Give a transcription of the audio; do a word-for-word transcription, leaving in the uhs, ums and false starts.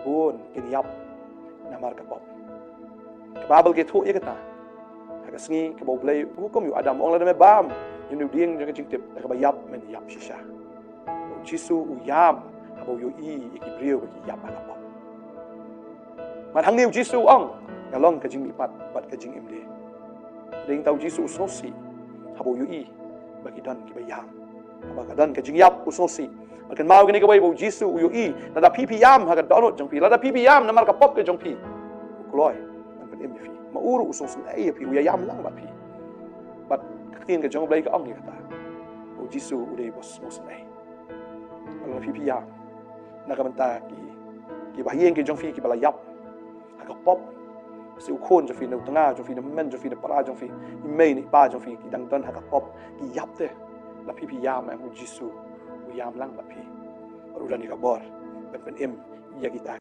bun kin ïap namar ka pop. Ka Baibl ka ïathuh ïa kata ha ka sngi kaba U Blei u hukum ïa u Adam, u ong, lada me bam ïa une u dieng jong ka jingtip, da kaba ïap men ïap shisha. U Jisu u ïam haba u ïohi ïa ki briew ba ki ïap ha ka pop. Bad hangne U Jisu u ong, nga long ka jingmihpat bad ka jingim de. Dei tang U Jisu u sngewsih haba u ïohi ba ki don kiba ïam. Haba ka don ka jingïap u sngewsih. Bad kynmaw kane kawei ba U Jisu u ïohi, lada phi phi ïam ha ka dohnud jong phi, lada phi phi ïam namar ka pop ka jong phi, u kloi ban pynim ïa phi. Ma u ruh u sngewsih ïa phi, u ïa ïam lang bad phi. Bad ka ktien ka jong U Blei ka ong ïa kata. U Jisu u dei ba sngewsih. Lada phi phi ïam na ka bynta ki, ki bahaïing ki jong phi kiba la ïap ha ka pop. Shi u khun jong phi, na u tnga jong phi, na men jong phi, na para jong phi, i mei na i pa jong phi ki dang don ha ka pop, ki ïap te. Lada phi phi ïam, em, U Jisu u ïam lang bad phi. Bad u don ïa ka bor ban pynim ïa kita.